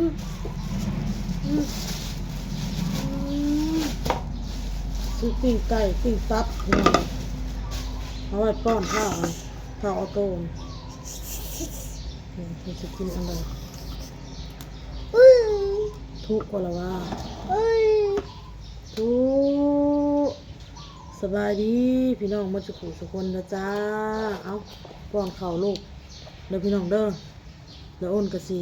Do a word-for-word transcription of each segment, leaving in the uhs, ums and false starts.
อืม อืม ซื้อปิ้งไก่ ปิ้งตับ พี่น้อง เอาไว้ป้อนข้าว ข้าวออโต้ อืม มันจะกินอะไร ทุกข์กว่าละว่า ทุกข์ สบายดี พี่น้องหมดสุขุสุคนนะจ้า เอา ป้อนข้าวลูก เด้อพี่น้องเด้อ แล้วอ้นก็สิ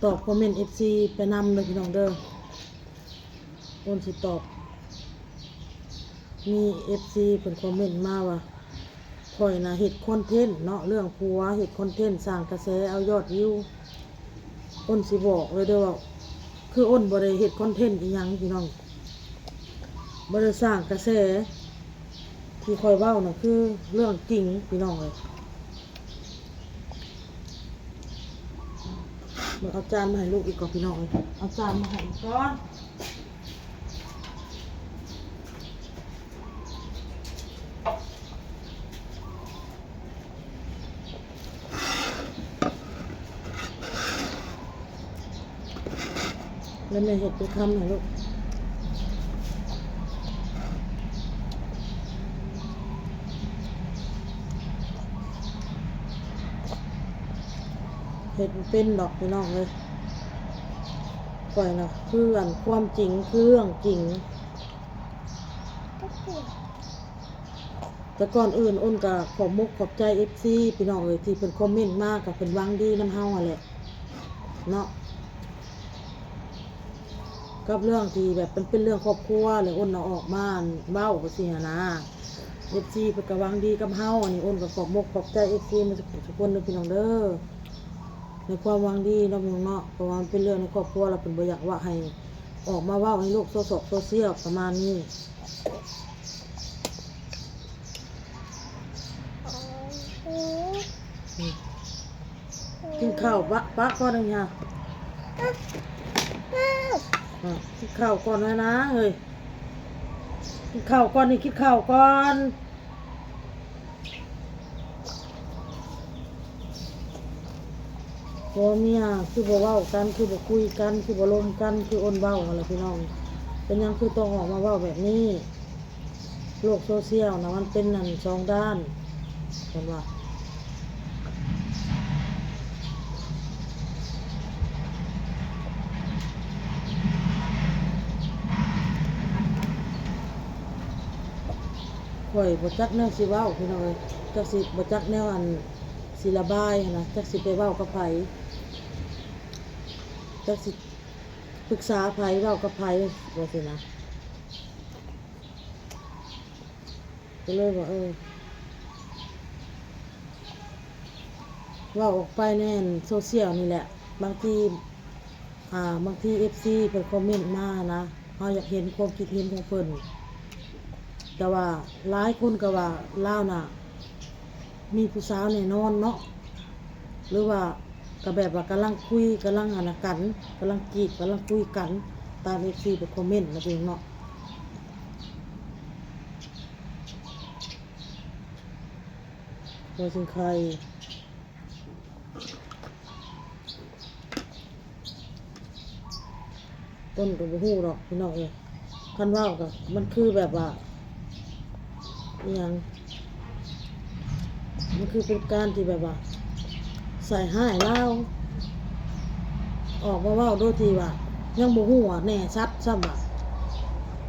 ตอบคอมเมนต์ เอฟซี ไปนำเด้อพี่น้องเด้อ อ้นสิตอบ มี เอฟซี เพิ่นคอมเมนต์มาว่า ข้อยน่ะเฮ็ดคอนเทนต์เนาะ เรื่องผัว เฮ็ดคอนเทนต์สร้างกระแสเอายอดวิว อ้นสิบอกเลยเด้อว่า คืออ้นบ่ได้เฮ็ดคอนเทนต์อีหยังพี่น้อง บ่ได้สร้างกระแส ที่ข้อยเว้าน่ะคือเรื่องจริงพี่น้องเอ้ย เบิ่งเอาจานมาให้ลูกอีกก่อนพี่น้องเอ้ย เอาจานมาให้อีกก่อน แล้วแม่เฮ็ดเป็นคำให้ลูก เฮ็ดบ่เป็นดอกพี่น้องเอ้ย ข้อยน่ะคืออันความจริงคือเรื่องจริง แต่ก่อนอื่นอ้นก็ขอบมกขอบใจ เอฟซี พี่น้องเอ้ย ที่เพิ่นคอมเมนต์มา ก็เพิ่นหวังดีนำเฮาหั้นแหละเนาะ กับเรื่องที่แบบมันเป็นเรื่องครอบครัว แล้วอ้นเอาออกมาเว้าจั่งซี้หั้นนะ เอฟซี เพิ่นก็หวังดีกับเฮา อันนี้อ้นก็ขอบมกขอบใจ เอฟซี มาทุกคนเด้อพี่น้องเด้อ ในความหวังดีเนาะพี่น้องเนาะ เพราะว่ามันเป็นเรื่องในครอบครัว แล้วเพิ่นบ่อยากว่าให้ออกมาเว้าในโลกโซเชียล โซเชียลประมาณนี้ กินข้าวปะ ปะก่อนหนึ่งค่ะ อ่ะ กินข้าวก่อนนะนะเฮ้ย กินข้าวก่อนนี่ กินข้าวก่อน ผัวเมียคือบ่เว้ากัน คือบ่คุยกัน คือบ่ลมกัน คืออ้นเว้าหั่นล่ะพี่น้อง เป็นหยังคือต้องออกมาเว้าแบบนี้ โลกโซเชียลนะมันเป็นนั่นสองด้าน เพิ่นว่า ข้อยบ่จักแนวสิเว้าพี่น้องเอ้ย จักสิ บ่จักแนวอันสิระบายหั้นนะ จักสิไปเว้ากับไผ จักสิปรึกษาไผ เว้ากับไผ ว่าซี้นะ ก็เลยว่า เออ เว้าออกไปในโซเชียลนี่แหละ บางที อ่า บางที เอฟซี เพิ่นคอมเมนต์มานะ เฮาอยากเห็นความคิดเห็นของเพิ่น แต่ว่าหลายคนก็ว่าลาวน่ะ มีผู้สาวแน่นอนเนาะ หรือว่าก็แบบว่ากำลังคุย กำลังอันนั้นกัน กำลังจีบ กำลังคุยกัน ตาม เอฟซี ไปคอมเมนต์นะพี่น้องเนาะ หัวสิงไค ต้นก็บ่ฮู้ดอกพี่น้องเอ้ย คันเว้าก็มันคือแบบว่า อิหยัง มันคือเป็นการที่แบบว่า ใส่ร้ายลาว ออกมาเว้าโดยที่ว่า ยังบ่ฮู้ว่าแน่ชัดซ้ำว่า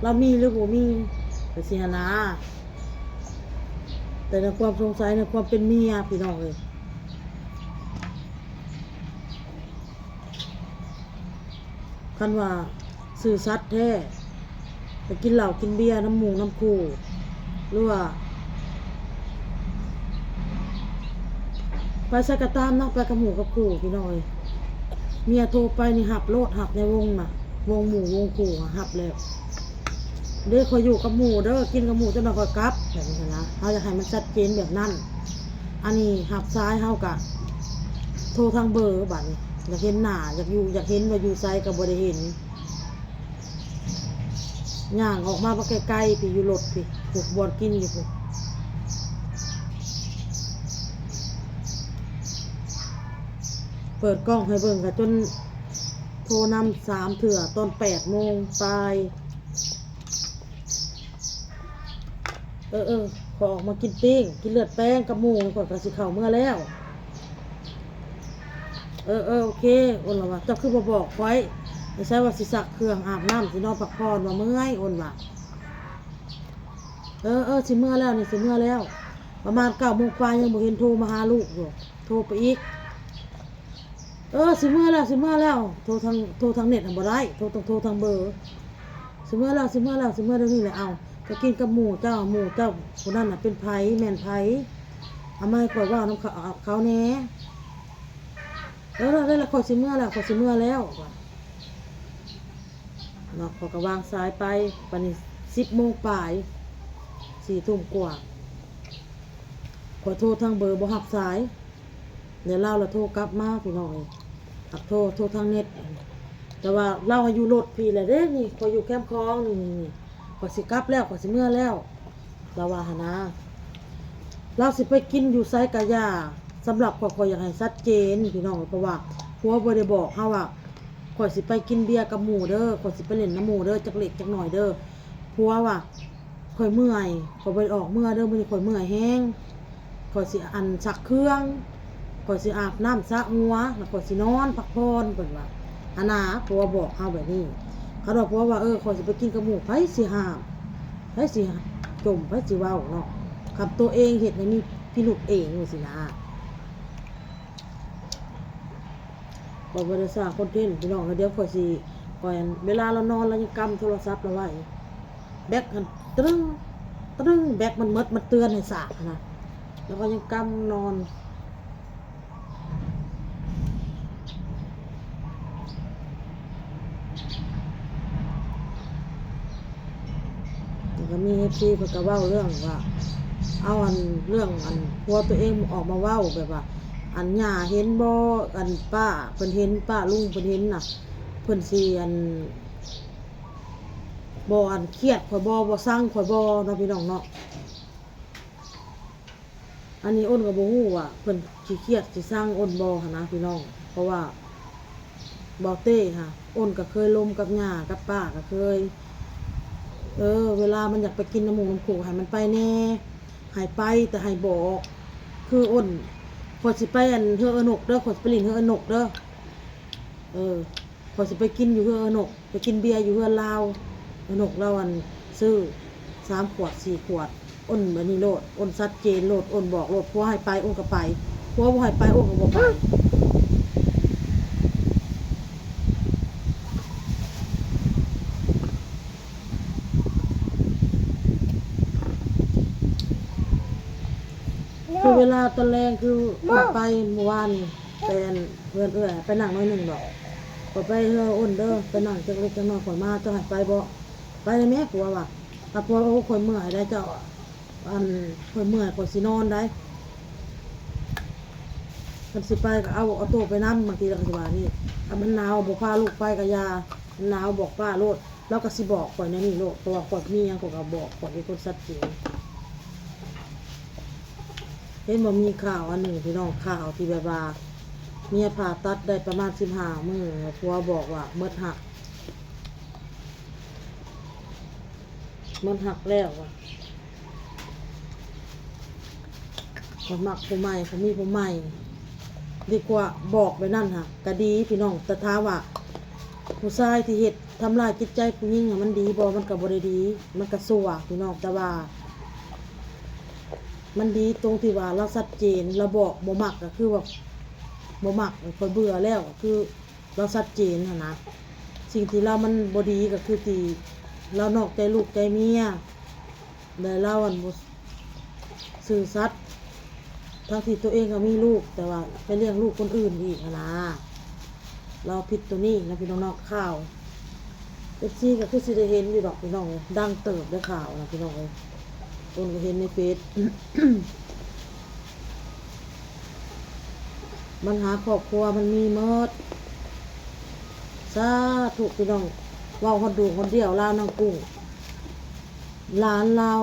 ลาวมีหรือบ่มี ก็ซี้หั้นนะ แต่ในความสงสัย ในความเป็นเมียพี่น้องเอ้ย คันว่าซื่อสัตย์แท้ ไปกินเหล้ากินเบียร์นำหมู่นำคู่ หรือว่า ไปไสก็ตามเนาะ ไปกับหมู่กับคู่พี่น้องเอ้ย เมียโทรไปนี่ฮับโลด ฮับในวงน่ะ วงหมู่วงคู่อะ ฮับแล้ว เด้อ ข้อยอยู่กับหมู่เด้อ กินกับหมู่ จักหน่อยข้อยกลับ แบบนี้หั้นนะ เฮาอยากให้มันชัดเจนแบบนั้น อันนี้ฮับสายเฮากะ โทรทางเบอร์บัดนี้ อยากเห็นหน้า อยากอยู่ อยากเห็นว่าอยู่ไสก็บ่ได้เห็น ย่างออกมาบ่ไกลๆ พี้อยู่รถพี้ ผูกบอลกินอยู่พู้น เปิดกล้องให้เบิ่งก็จน รนำสามเทื่อตอนแปดโมงปลาย เออ เออ ข้อยออกมากินปิ้ง กินเลือดแปลงกับหมู่ ข้อยก็สิเข้าเมือแล้ว เออ เออ โอเค อ้นละว่า เจ้าคือบ่บอกข้อย ไม่ใช่ว่าสิซักเครื่อง อาบน้ำ สินอนพักผ่อน ว่าเมื่อย อ้นว่า เออ เออ สิเมือแล้วนี่ สิเมือแล้ว ประมาณเก้าโมงปลายยังบ่เห็นโทรมาหาลูกอยู่ โทรไปอีก เออ สิเมือแล้ว สิเมือแล้ว โทรทาง โทรทางเน็ตน่ะบ่ได้ โทร ต้องโทรทางเบอร์ สิเมือแล้ว สิเมือแล้ว สิเมือเดี๋ยวนี้แหละ เอา ก็กินกับหมู่เจ้า หมู่เจ้าผู้นั้นน่ะเป็นไผ แม่นไผ เอามาให้ข้อยเว้านำเขา เขาแหน่ เออ แล้ว แล้วข้อยสิเมือแล้ว ข้อยสิเมือแล้ว เนาะ ข้อยก็วางสายไป บัดนี้สิบโมงปลาย สี่ทุ่มกว่า ข้อยโทรทางเบอร์บ่รับสาย เดี๋ยวลาวละโทรกลับมาพี่น้องเอ้ย หักโทร โทรทางเน็ต แต่ว่าลาวอยู่รถพี้แหละเด้นี่ ข้อยอยู่แคมป์คลองนี่ นี่ นี่ ข้อยสิกลับแล้ว ข้อยสิเมือแล้ว ลาวว่าหั้นนะ ลาวสิไปกินอยู่ไสกะอย่า สำหรับข้อย ข้อยอยากให้ชัดเจนพี่น้อง เพราะว่าผัวบ่ได้บอกเฮาว่า ข้อยสิไปกินเบียร์กับหมู่เด้อ ข้อยสิไปเล่นนำหมู่เด้อ จักเล็กจักน้อยเด้อ ผัวว่า ข้อยเมื่อย ข้อยบ่ได้ออกเมือเด้อ มื้อนี้ข้อยเมื่อยแฮง ข้อยสิอันซักเครื่อง ข้อยสิอาบน้ำสระหัว แล้วข้อยสินอนพักผ่อน เพิ่นว่า หั้นนะ ผัวบอกเฮาแบบนี้ คันว่าผัวว่า เออ ข้อยสิไปกินกับหมู่ ไผสิห้าม ไผสิจ่ม ไผสิเว้าเนาะ คันตัวเองเฮ็ดให้มีพิรุธเองจั่งซี้นะ ข้อยบ่ได้สร้างคอนเทนต์พี่น้อง เดี๋ยวข้อยสิ ข้อย เวลาลาวนอนลาวยังกำโทรศัพท์ลาวไว้ แบตหั้นตรึ้ง ตรึ้ง แบตมันหมด มันเตือนให้สากหั้นนะ แล้วก็ยังกำนอน แล้วก็มีเอฟซีเพิ่นก็เว้าเรื่องว่า เอาอันเรื่องอันผัวตัวเองออกมาเว้าแบบว่า อันย่าเห็นบ่ อันป้าเพิ่นเห็น ป้าลุงเพิ่นเห็นน่ะ เพิ่นสิอัน บ่อันเครียดข้อยบ่ บ่ซังข้อยบ่เนาะพี่น้องเนาะ อันนี้อ้นก็บ่ฮู้ว่าเพิ่นสิเครียดสิซังอ้นบ่หั้นนะพี่น้อง เพราะว่าบ่าวเต้ค่ะ อ้นก็เคยลมกับย่ากับป้าก็เคย เออ เวลามันอยากไปกินนำหมู่นำคู่ให้มันไปแหน่ ให้ไปแต่ให้บอก คืออ้น ข้อยสิไปอันเฮือนเอื้อยนกเด้อ ข้อยสิไปหลิ้นเฮือนเอื้อยนกเด้อ เออ ข้อยสิไปกินอยู่เฮือนเอื้อยนก ไปกินเบียร์อยู่เฮือนลาว เอื้อยนกลาวอันซื้อสามขวดสี่ขวด อ้นแบบนี้โลด อ้นชัดเจนโลด อ้นบอกโลด ผัวให้ไปอ้นก็ไป ผัวบ่ให้ไปอ้นก็บ่ไป คือเวลาตอนแลงคืออ้นไปเมื่อวานนี่ ไปอันเฮือนเอื้อย ไปนั่งหน่อยหนึ่งดอก ข้อยไปเฮือนอ้นเด้อ ไปนั่งจักเล็กจักน้อย ข้อยมา เจ้าให้ไปบ่ ไปเลยแม่ ผัวว่า ถ้าผัวว่า โอ้ ข้อยเมื่อยได้เจ้า อัน ข้อยเมื่อย ข้อยสินอนได้ คันสิไปก็เอา เอาโตไปนำ บางทีลาวก็สิว่านี่ ถ้ามันหนาวบ่พาลูกไปก็อย่า มันหนาวบอกป้าโลด ลาวก็สิบอกข้อยแนวนี้โลด เพราะว่าข้อยมีหยังข้อยก็บอก ข้อยเป็นคนชัดเจน เห็นบ่มีข่าวอันหนึ่งพี่น้อง ข่าวที่แบบว่า เมียผ่าตัดได้ประมาณสิบห้ามื้อ ผัวบอกว่าหมดฮัก หมดฮักแล้วว่ะ ข้อยมักผู้ใหม่ ข้อยมีผู้ใหม่ ดีกว่าบอกไปนั่นค่ะ ก็ดีพี่น้อง แต่ถ้าว่า ผู้ชายที่เฮ็ดทำลายจิตใจผู้หญิงอะ มันดีบ่ มันก็บ่ได้ดี มันก็ชั่วพี่น้อง แต่ว่า มันดีตรงที่ว่าลาวชัดเจน ลาวบอกบ่มักก็คือว่าบ่มัก ข้อยเบื่อแล้ว ก็คือลาวชัดเจนหั้นนะ สิ่งที่ลาวมันบ่ดีก็คือที่ลาวนอกใจลูกใจเมีย และลาวอันบ่ซื่อสัตย์ ทั้งที่ตัวเองก็มีลูก แต่ว่าไปเลี้ยงลูกคนอื่นอีกหั้นนะ ลาวผิดตัวนี้นะพี่น้องเนาะ ข่าว เอฟซี ก็คือสิได้เห็นอยู่ดอกพี่น้องเอ้ย ดังเติบเด้อข่าวนะพี่น้องเอ้ย คนก็เห็นในเฟซ ปัญหาครอบครัวมันมีหมด สาธุพี่น้อง เว้าฮอดดวงคนเดียว ลาวนางกุ้ง หลานลาว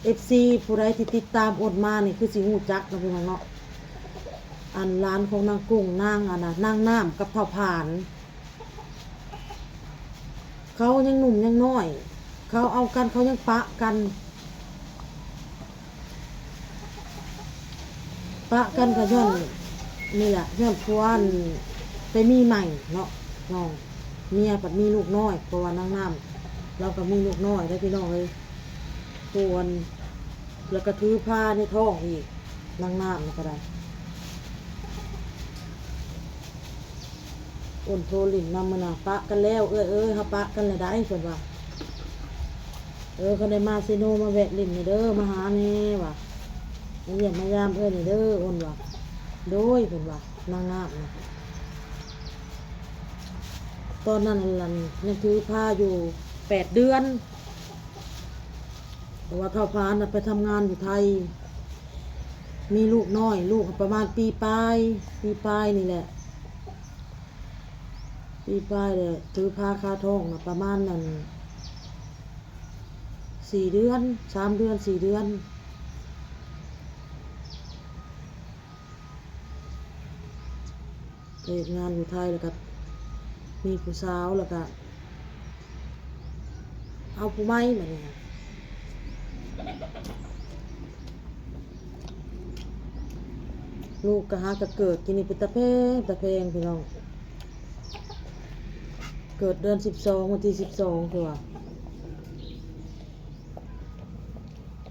เอฟซี ผู้ใดที่ติดตามอ้นมานี่คือสิฮู้จักเนาะพี่น้องเนาะ อันหลานของนางกุ้ง นางอันน่ะ นางน้ำกับเฒ่าผาน เขายังหนุ่มยังน้อย เขาเอากัน เขายังปะกัน ปะกันก็ย้อนนี่แหละ ย้อนผัวอันไปมีใหม่เนาะ น้อง เมียผัดมีลูกน้อย เพราะว่านางน้ำ ลาวก็มีลูกน้อยได้อพี่น้องเอ้ย ผัวอัน แล้วก็ถือพาในท้องอีก นางน้ำนี่ก็ได้ อ้นโทรหลิ้นนำมื้อน่ะ ปะกันแล้ว เอื้อยเอ้ย เฮาปะกันแล้วได้ เพิ่นว่า เออ คันได้มาเซโน มาแวะหลิ้นแหน่เด้อ มาหาแหน่ว่า มาเยี่ยมมายามเอื้อยแหน่เด้อ อ้นว่า โดย เพิ่นว่า นางน้ำนะ ตอนนั้นนั่นยังถือพาอยู่แปดเดือน เพราะว่าเฒ่าพานน่ะไปทำงานอยู่ไทย มีลูกน้อย ลูกประมาณปีปลาย ปีปลายนี่แหละ ปีปลายเลย ถือพาคาท้องน่ะ ประมาณนั้น สี่เดือน สามเดือน สี่เดือน ไปเฮ็ดงานอยู่ไทย แล้วก็มีผู้สาว แล้วก็เอาผู้ใหม่บัดนี้ ลูกก็หากะเกิด กินนี่เป็นตาแพง ตาแพงพี่น้อง เกิดเดือนสิบสอง วันที่สิบสอง คือว่า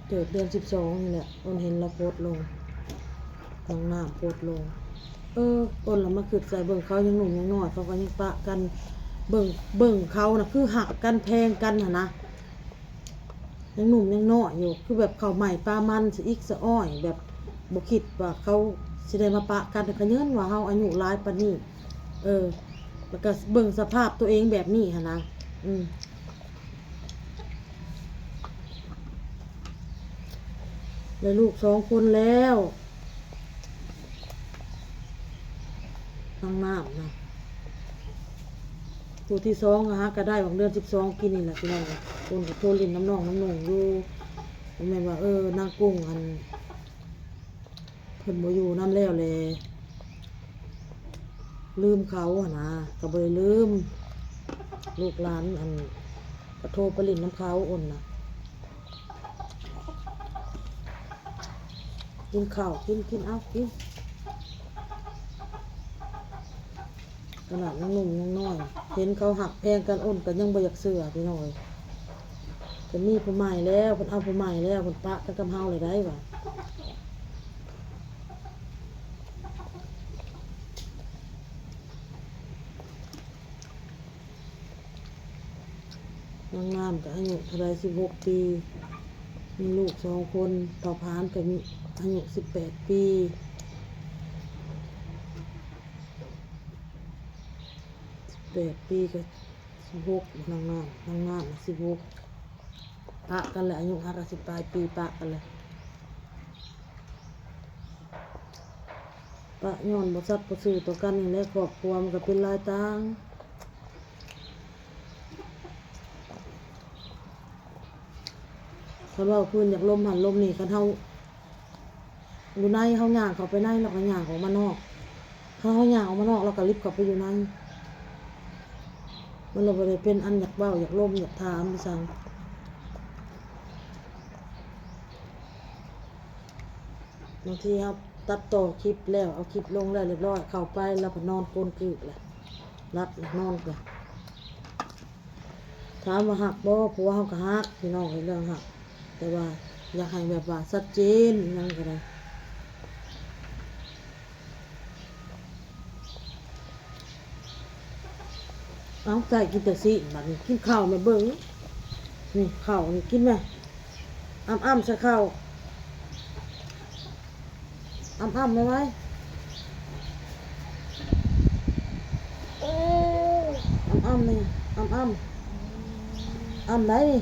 เกิดเดือนสิบสองนี่แหละ อ้นเห็นลาวโพสต์ลง นางน้ำโพสต์ลง เออ อ้นละมาคิดใส่ เบิ่งเขายังหนุ่มยังน้อย เขาก็ยังปะกัน เบิ่ง เบิ่งเขานะ คือฮักกันแพงกันหั่นนะ ยังหนุ่มยังน้อยอยู่ คือแบบข้าวใหม่ปลามัน สะอิกสะอ้อย แบบบ่คิดว่าเขาสิได้มาปะกัน แต่ขะเยินว่าเฮาอายุหลายปานนี้ เออ แล้วก็เบิ่งสภาพตัวเองแบบนี้หั่นนะ อืม ได้ลูกสองคนแล้ว นางน้ำนะ ผู้ที่สองก็หากะได้หวังเดือนสิบสอง กินนี่แหละพี่น้อง คนก็โทรหลิ้นนำน้องนำหนุ่งอยู่ บ่แม่นว่า เออ นางกุ้งอัน เพิ่นบ่อยู่นำแล้วแหละ ลืมเขาหั่นนะ ก็บ่ได้ลืม ลูกหลานอัน ก็โทรไปหลิ้นนำเขาอ้นน่ะ กินข้าว กิน กิน เอา กิน ขนาดยังหนุ่มยังน้อย เห็นเขาฮักแพงกัน อ้นก็ยังบ่อยากเชื่อพี่น้องเอ้ย เพิ่นมีผู้ใหม่แล้ว เพิ่นเอาผู้ใหม่แล้ว เพิ่นปะกันกับเฮาเลยได้วะ นางงามก็อายุเท่าใด สิบหก ปี มีลูกสองคน เฒ่าพานก็มีอายุ สิบแปด ปี สิบแปด ปีก็ สิบหก นางงาม นางงามน่ะ สิบหก ปะกันแหละ อายุห้าสิบปลายปี ปะกันแหละ ปะย้อนบ่สัตย์บ่ซื่อต่อกันนี่แหละ ครอบครัวมันก็เป็นหลายต่าง คันเว้าพื้นอยากลมหั้นลมนี่ คันเฮาอยู่ใน เฮาย่างเข้าไปใน แล้วก็ย่างออกมานอก ถ้าเฮาย่างออกมานอก แล้วก็ลิบเข้าไปอยู่ใน มันเลยบ่ได้เป็นอันอยากเว้า อยากลม อยากถามอีสัง บางทีเฮาตัดต่อคลิปแล้ว เอาคลิปลงแล้วเรียบร้อย เข้าไปแล้วก็นอนโกนกึกแหละ หลับแล้วนอนแหละ ถามว่าฮักบ่ ผัวเฮาก็ฮักพี่น้องเอ้ย เรื่องฮัก แต่ว่าอยากให้แบบว่าชัดเจนอิหยังก็ได้ เอา ไก่กินแต่ซีน บัดนี้กินข้าวแม่เบิ่ง นี่ข้าวนี่กินแม่ อ้ำๆ ใส่ข้าว อ้ำๆ ไว้ไว้ อ้ำๆ นี่ อ้ำๆ อ้ำได้นี่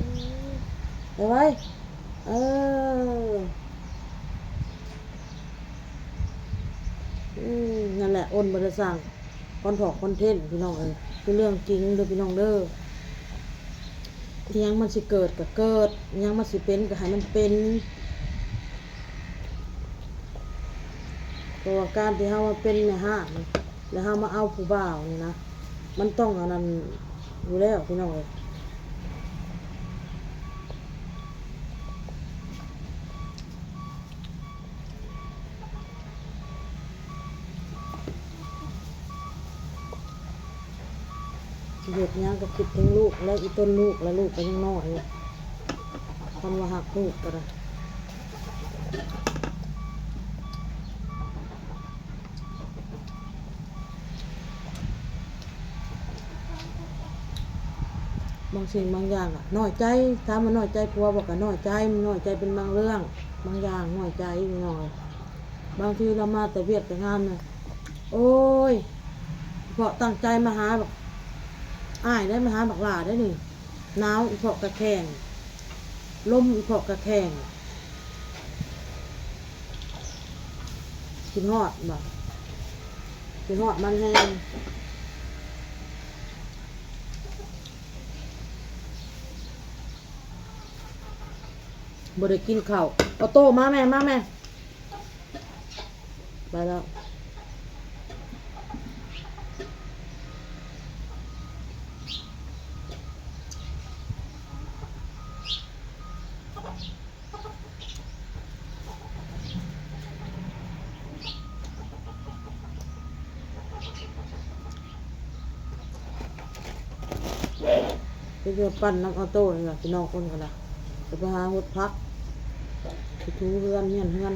ไว้ไว้ เออ อืม นั่นแหละ อ้นบ่ได้สร้างคอนทอกคอนเทนต์พี่น้องเอ้ย คือเรื่องจริงเด้อพี่น้องเด้อ อิหยังมันสิเกิดก็เกิด อิหยังมันสิเป็นก็ให้มันเป็น เพราะว่าการที่เฮามาเป็นแม่ฮ้าง แล้วเฮามาเอาผู้บ่าวนี่นะ มันต้องอันนั้นอยู่แล้วพี่น้องเอ้ย สิเฮ็ดหยังก็คิดถึงลูก และอีต้นลูก และลูกก็ยังน้อยอยู่ คันว่าฮักลูกก็ได้ บางสิ่งบางอย่างอะ น้อยใจ ถามว่าน้อยใจผัวบ่ ก็น้อยใจ มันน้อยใจเป็นบางเรื่อง บางอย่างน้อยใจน้อย บางทีเรามาแต่เวียกแต่งานน่ะ โอ้ย เพราะตั้งใจมาหาบักอ้ายได้ มาหาบักหล้าได้นี่ หนาวอีเพาะกะแข้ง ลมอีเพาะกะแข้ง คิดฮอดบ่ คิดฮอดมันแฮง บ่ได้กินข้าว ออโต้ มาแม่ มาแม่ ไปแล้ว ก็จะปั่นน้ำออโต้นี่ล่ะ พี่น้องคนก็ได้ จะไปหาหดผัก ไปถูเฮือนเฮียนเฮือน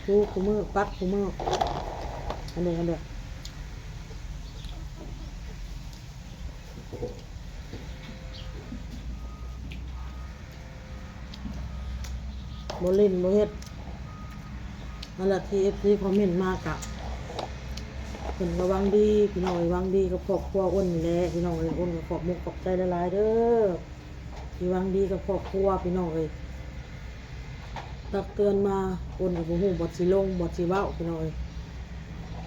ถูคู่มื้อ ปัดคู่มื้อ อันเดียว อันเดียว บ่เล่นบ่เฮ็ด นั่นแหละที่ เอฟซี คอมเมนต์มากะ เพิ่นก็หวังดี พี่น้องเอ้ย หวังดีกับครอบครัวอ้นนี่แหละ พี่น้องเอ้ย อ้นก็ขอบมุกขอบใจหลายๆเด้อ ที่หวังดีกับครอบครัว พี่น้องเอ้ย ตักเตือนมา อ้นก็บ่ฮู้บ่สิลงบ่สิเว้า พี่น้องเอ้ย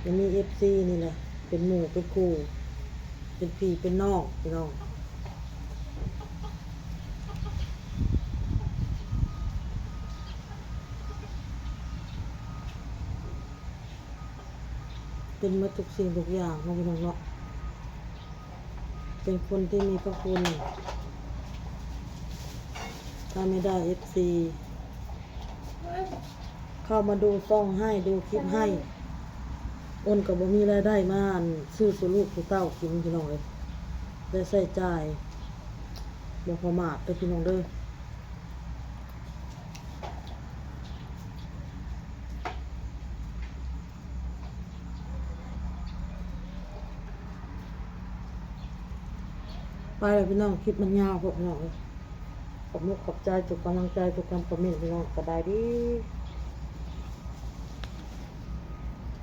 ยังมี เอฟซี นี่แหละ เป็นหมู่เป็นคู่ เป็นพี่เป็นน้อง พี่น้อง เป็นหมดทุกสิ่งทุกอย่างเนาะพี่น้องเนาะ เป็นคนที่มีพระคุณ ถ้าไม่ได้ เอฟซี เข้ามาดูช่องให้ ดูคลิปให้ อ้นก็บ่มีรายได้มา อัน ซื้อสู่ลูกสู่เต้ากิน พี่น้องเอ้ย ได้ใช้จ่าย บ่ประมาทเด้อพี่น้องเด้อ ไปแล้วพี่น้อง คลิปมันยาวโพดพี่น้องเอ้ย ขอบมุกขอบใจทุกกำลังใจ ทุกการคอมเมนต์พี่น้อง สบายดี